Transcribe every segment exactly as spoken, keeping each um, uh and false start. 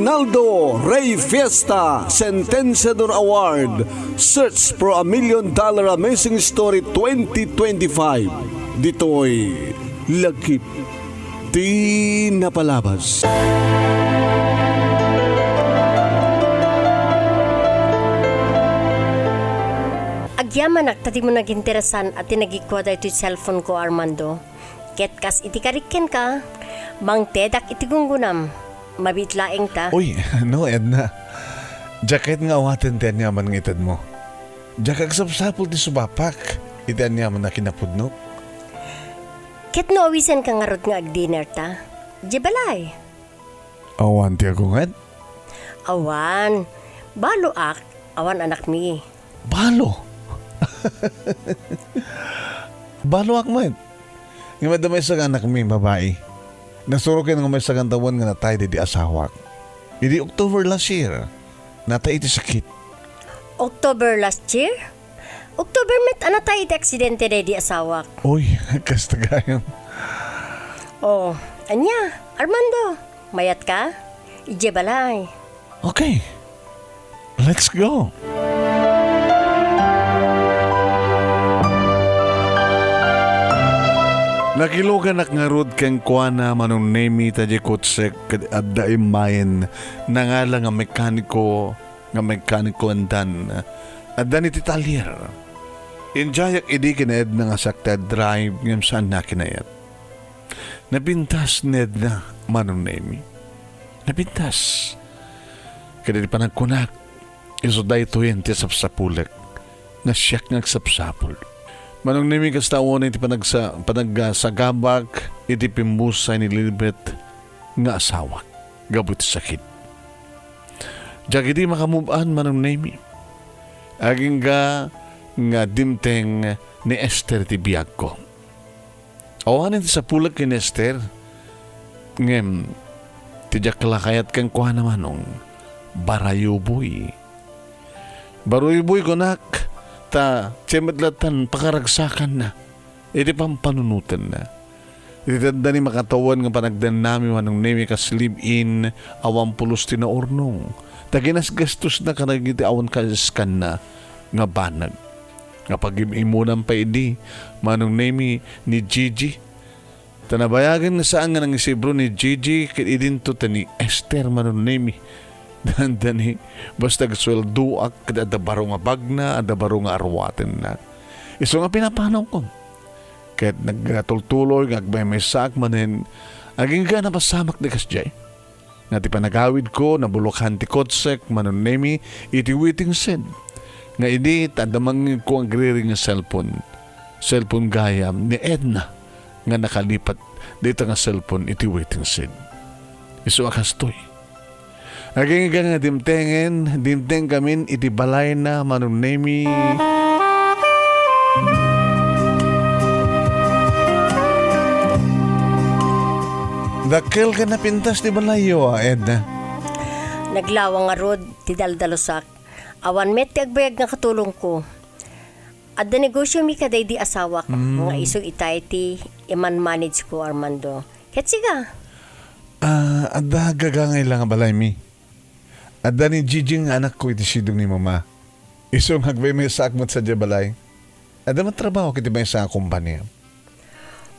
Naldo Rey Fiesta Sentenciador Award, Search for a Million Dollar Amazing Story twenty twenty-five. Ditoy Lagip ti Napalabas. Agyamanak ta dimo naginteresan a tinagikko daytoy cellphone ko, Armando. Ket kas iti karik kenka, mangtedak iti gunggonam. Mabiit laeng ta. Uy, no, Edna. Diak ket nga awaten ti aniaman nga itedmo. Diak agsapsapul ti subapak iti aniaman a kinapudnok. Ket no awisenka ngarud nga agdinner ta, idiay balay. Awan ti agunget? Awan. Baloak, awan anakmi. Balo? Baloak met. Ngem adda maysa nga anakmi, babai. Nasuroken nga maysa nga tawen nga natay daydi asawak. Idi October last year, natay iti sakit. October last year? October met a natay iti aksidente daydi asawak. Uy, kasta gayam. Oh, ania, Armando, mayatka? Idiay balay. Okay. Let's go. Nakiluganak ngarud kenkuana, Manong Nemi, ta diay kotsek ket adda immayen nangala nga mekaniko, nga mekaniko endan. Addan iti talyer. Indiayak idi kinaedna nga siak ti drive ngem saanna kinayat. Napintas ni Edna, Manong Nemi. Napintas. Ket idi panagkunak, isu daytoyen ti sapsapulek nga siak nga agsapsapul. Manong Nemi, kasta unay ti panagsa-, panagsagabak iti pimmusay ni Lilibet nga asawak gapu iti sakit. Diak idi makamub-an, Manong Nemi. Agingga nga dimteng ni Esther ti biagko. Awanen ti sapulek ken ni Esther, ngem ti diak la kayat kenkuana, Manong, barayuboy. Baruyuboy kunak, ta diay met lattan pakaragsakanna iti pampanunotenna. Iti tadda ni makatawen nga panagdennami, Manong Nemi, kas live-in, awan pulos ti naurnong. Ta ginasgastosna kadagiti awan kaiskanna nga banag. Nga pagim-imunan pay idi, Manong Nemi, ni Gigi. Ta nabayagen nga saan nga nangisibro ni Gigi ket idinto ta ni Esther, Manong Nemi. Dandani, basta agsueldoak ket adda baro nga bagna, adda baro nga aruatenna. Isu nga pinapanawko. Ket nagtultuloy nga agmaymaysaak manen, agingga napasamak ti kasdiay. Nga ti panagawidko, nabulokan ti kotsek, Manong Nemi, iti waiting shed. Nga idi, ta adda mangngegko agriring nga cellphone. Cellphone gayam ni Edna nga nakalipat dita nga cellphone iti waiting shed. Isu a kastoy. Agingga nga dimtengen, dimtengkamin iti balayna, Manong Nemi. Dakkel ken napintas ti balayyo, a, Edna. Naglawang ngarud ti daldalusak. Awan met ti agbayag nga katulongko. Adda negosiomi kadaydi asawak, mm, nga isu itay ti iman-manageko, Armando. Ket sika? Ah, adda gagangay la nga balaymi. Adda ni Gigi nga anakko iti sidong ni Mama. Isu nga agmaymaysaak met sadiay balay. Adda met trabahok iti maysa nga kompania.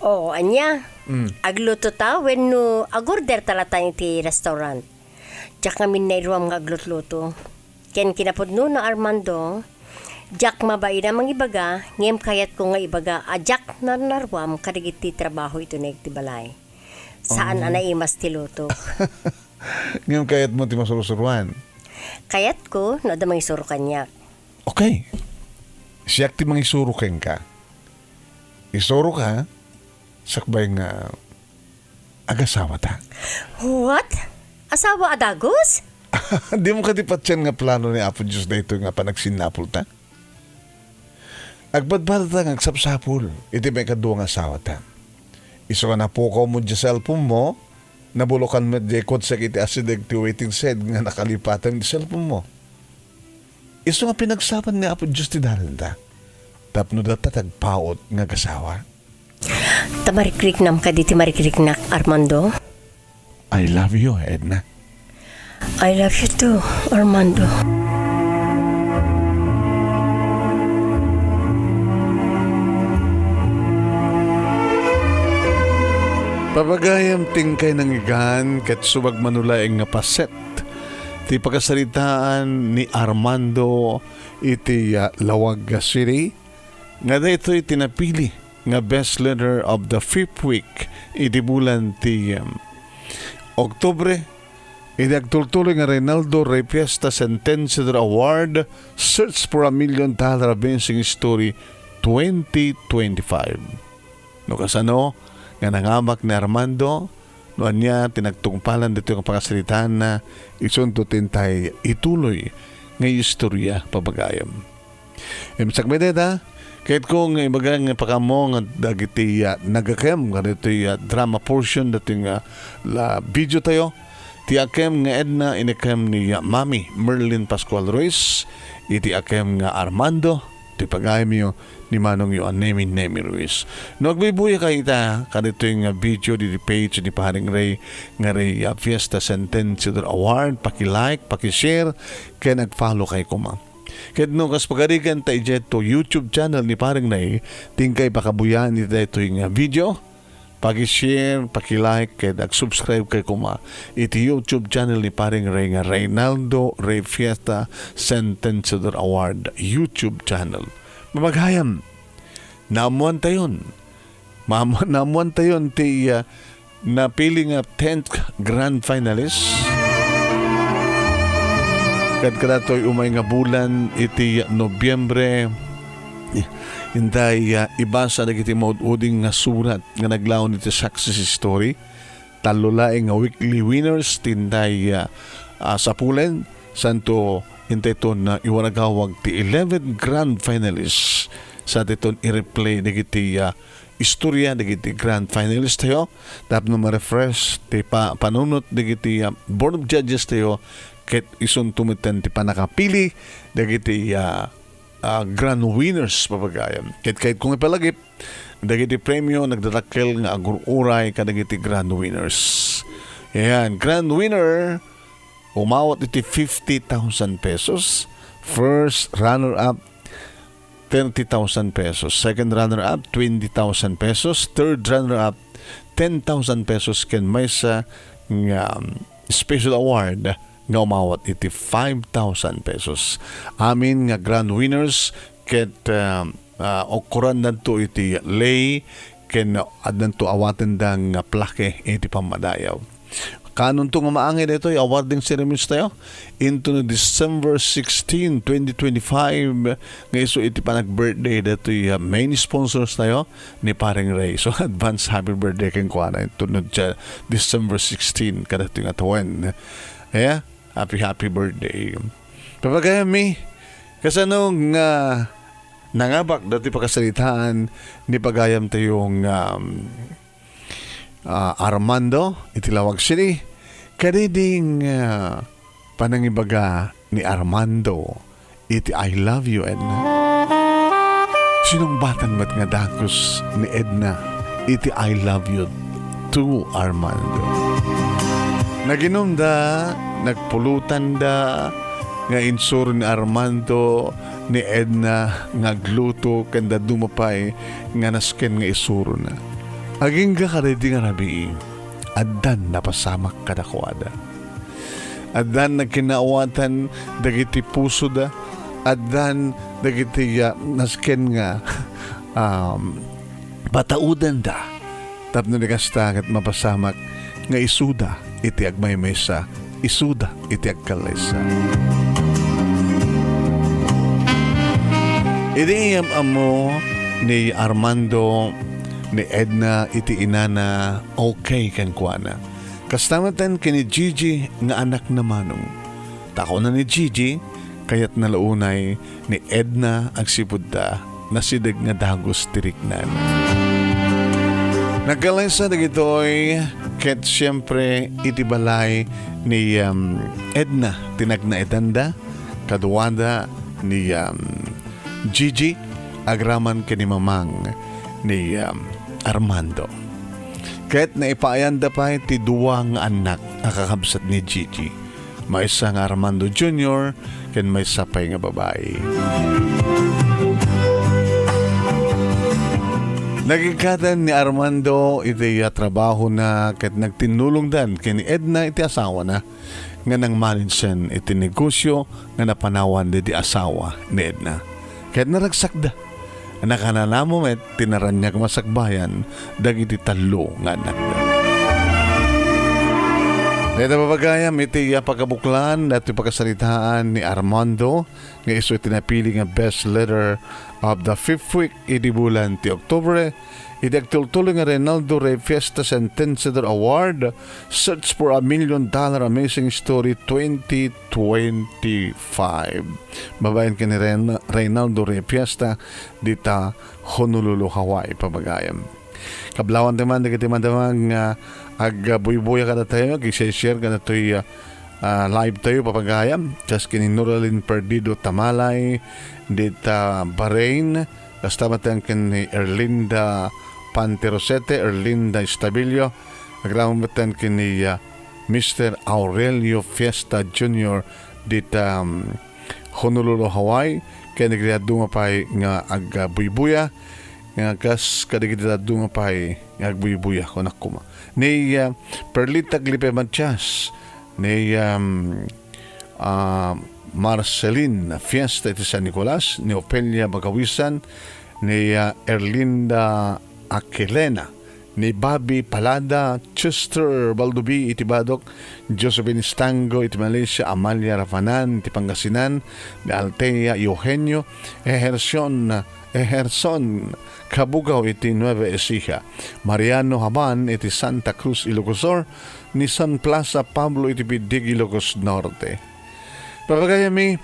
Oo, ania? Mm. Agluto ta wenno agorder ta latta iti restaurant? Diak ngamin nairuam nga aglutluto. Ken kinapudnona, Armando, diak mabain a mangibaga, ngem kayatko nga ibaga a diak narnaruam kadagiti trabaho iti uneg ti balay. Saan a, oh, naimas ti lutok. Ngem kayatmo ti masursuroan? Kayatko no adda mangisuro kaniak. Okay. Siak ti mangisuro kenka. Isuroka, sakbay nga agasawata. What? Asawa a dagus? Dimo kadi patien nga plano ni Apo Dios daytoy nga panagsinnapulta? Agpadpadata nga agsapsapul iti maikadua nga asawata. Isu nga napukawmo diay cellphone mo, nabulokan met diay kotsek iti asideg ti waiting shed nga nakalipatam iti cellphone mo. Isu nga pinagsapan ni Apo Dios ti dalenta tapno data ti agpaut nga agasawa. Ta marikriknam kadi ti marikriknak, Armando? I love you, Edna. I love you too, Armando. Papagayam ti inkay nangigan ket subag manulaeng nga paset ti pakasaritaan ni Armando iti, ah, Laoag City, nga daytoy ti napili nga Best Letter of the Fifth Week iti bulan ti, um, Oktubre, iti agtultuloy nga Reynaldo Rey Fiesta Sentenciador Award, Search for a Million Dollar Amazing Story twenty twenty-five. No kasano nga nangabak ni Armando, no ania ti nagtungpalan ditoy nga pakasaritaanna, isunto ti intay ituloy nga istorya, papagayam. Em, sakbay dayta, ket kung ibaga nga pakaammo nga dagiti, ah, nagakem kadagitoy, ah, drama portion ditoy nga la video tayo, ti akem nga Edna, inikem ni, ah, Mami Merlin Pascual Ruiz, iti akem nga Armando, ti pagayamyo ni manongyo a Nemi Nemi Ruiz. No agbuybuya kay ita kaditoy nga video ditoy page ni Paring Ray nga Ray, ah, Fiesta Sentenciador Award, paki-like, paki-share, ken ag-follow kay koma. Ket no kas pagarigan ta idiay to YouTube channel ni Paring Ray, ti inkay pakabuyan iti daytoy nga video, paki-share, paki-like, ket ag-subscribe kay koma iti YouTube channel ni Paring Ray nga Reynaldo Ray Fiesta Sentenciador Award YouTube channel. Mamagayam, naammuan tayon. Maam-, naammuan tayon ti, ah, napili nga tenth grand finalist. Ket kadatoy umay nga bulan iti Nobyembre, intay, ah, ibasa dagiti maud-uding nga surat nga naglaon iti success story. Tallo laeng nga weekly winners ti intay, ah, ah, sapulen, santo intayton, ah, iwaragawag ti eleven grand finalists. Sa dayton i-replay dagiti, ah, istorya dagiti grand finalist tayo tapno ma-refresh ti pa-, panunot dagiti, ah, board of judges tayo ket isunto metten ti pannakapili dagiti, ah, ah, grand winners, papagayam. Ket kayat kong ipalagip dagiti premio nagdadakkel nga agur-uray kadagiti grand winners. Ayan, grand winner, umawat iti fifty thousand pesos. First runner-up, thirty thousand pesos. Second runner-up, twenty thousand pesos. Third runner-up, ten thousand pesos. Ken maysa nga, um, special award nga umawat iti five thousand pesos. Amin nga grand winners ket, um, ah, ukkorannanto iti lei ken addanto awatenda nga plaque iti pammadayaw. Kaanonto nga maangay daytoy awarding ceremonies tayo? Into no December sixteen, twenty twenty-five, nga isu iti panag-birthday daytoy, ah, main sponsors tayo ni Paring Ray. So, advance happy birthday kenkuana into no December sixteen, kadaytoy nga tawen. Yeah? Happy, happy birthday. Papagayam mi, kasano nga nangabak dati pakasaritaan ni pagayam tayo nga, um, ah, Armando iti Laoag City. Kadiding, ah, panangibaga ni Armando iti I love you, Edna. Sinungbatan met nga dagus ni Edna iti I love you too, Armando. Naginumda, nagpulotanda, nga insuro ni Armando ni Edna nga agluto ken dadduma pay nga nasken nga isurona. Agingga kadaydi nga rabii, addan napasamak kadakuada. Addan nagkinnaawatan dagiti pusoda, addan dagiti, ah, nasken nga, um, pataudanda tapno di kasta ket mapasamak nga isuda iti agmaymaysa, isuda iti agkallaysa. Idi iyam-ammo ni Armando ni Edna iti inana, okay kenkuana. Kasta metten ken ni Gigi nga anakna manong. Ta kuna ni Gigi, kayatna la unay ni Edna agsipud ta nasideg nga dagus ti riknana. Nagkallaysa dagitoy ket siempre iti balay ni, um, Edna ti nagnaedanda, kaduada ni, um, Gigi agraman ken ni mamang ni, um, Armando. Ket naipaayanda pay ti dua nga annak a kakabsat ni Gigi. maysa nga Armando Junior, ken maysa pay nga babai. Nagikkaten ni Armando iti, ah, trabahona ket nagtinnulongdan ken ni Edna iti asawana nga nangmalinsen iti negosio nga napanawan daydi asawa ni Edna. Ket naragsakda. Nakananamo met ti naraniag masakbayan dagiti tallo nga annakda. Dayta, papagayam, iti, ah, pakabuklan, daytoy pakasaritaan ni Armando nga isu iti napili nga Best Letter of the Fifth Week idi bulan ti Oktubre, iti agtultuloy nga Reynaldo Rey Fiesta Sentenciador Award, Search for a Million Dollar Amazing Story twenty twenty-five. Babaen ken ni Ren-, Reynaldo Rey Fiesta dita Honolulu, Hawaii, papagayam. Kablawan ti man dagiti madamag nga agbuybuya kadatayo, ag-share kadatoy, ah, ah, live tayo, papagayam. Kas ken ni Noralyn Perdido Tamalay, dita Bahrain. Kasta met ken ni Erlinda Panterosete, Erlinda Estabilio. Agraman met ken ni, ah, Mister Aurelio Fiesta Junior dita, um, Honolulu, Hawaii. Ken dagiti dadduma pay nga agbuybuya. Nga kas kadagiti dadduma pay nga agbuybuya, kunak koma. Ni, ah, Perlita Glipe Matias, ni, um, ah, Marceline Fiesta iti San Nicolas, ni Ofelia Bagawisan, ni, ah, Erlinda Aquilena, ni Bobby Palada, Chester Baldubi iti Badoc, Josephine Stango iti Malaysia, Amalia Rafanan iti Pangasinan, ni Althea Eugenio, Ejerson, Ejerson Kabugaw iti Nueva Ecija, Mariano Haban iti Santa Cruz, Ilocos Sur, ni San Plaza Pablo iti Bidig, Ilocos Norte. Papagayami,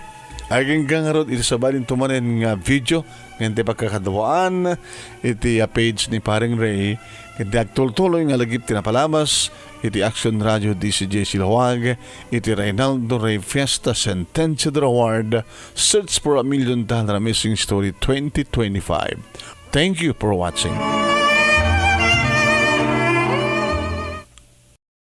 agingga ngarud iti sabali ti manen nga video nga ti pagkakaduaan iti, ah, page ni Paring Ray, iti agtultuloy nga lagip ti napalabas iti Action Radio D C J Silawag, iti Reynaldo Rey Fiesta Sentenciador Award, Search for a Million Dollar Amazing Story twenty twenty-five. Thank you for watching.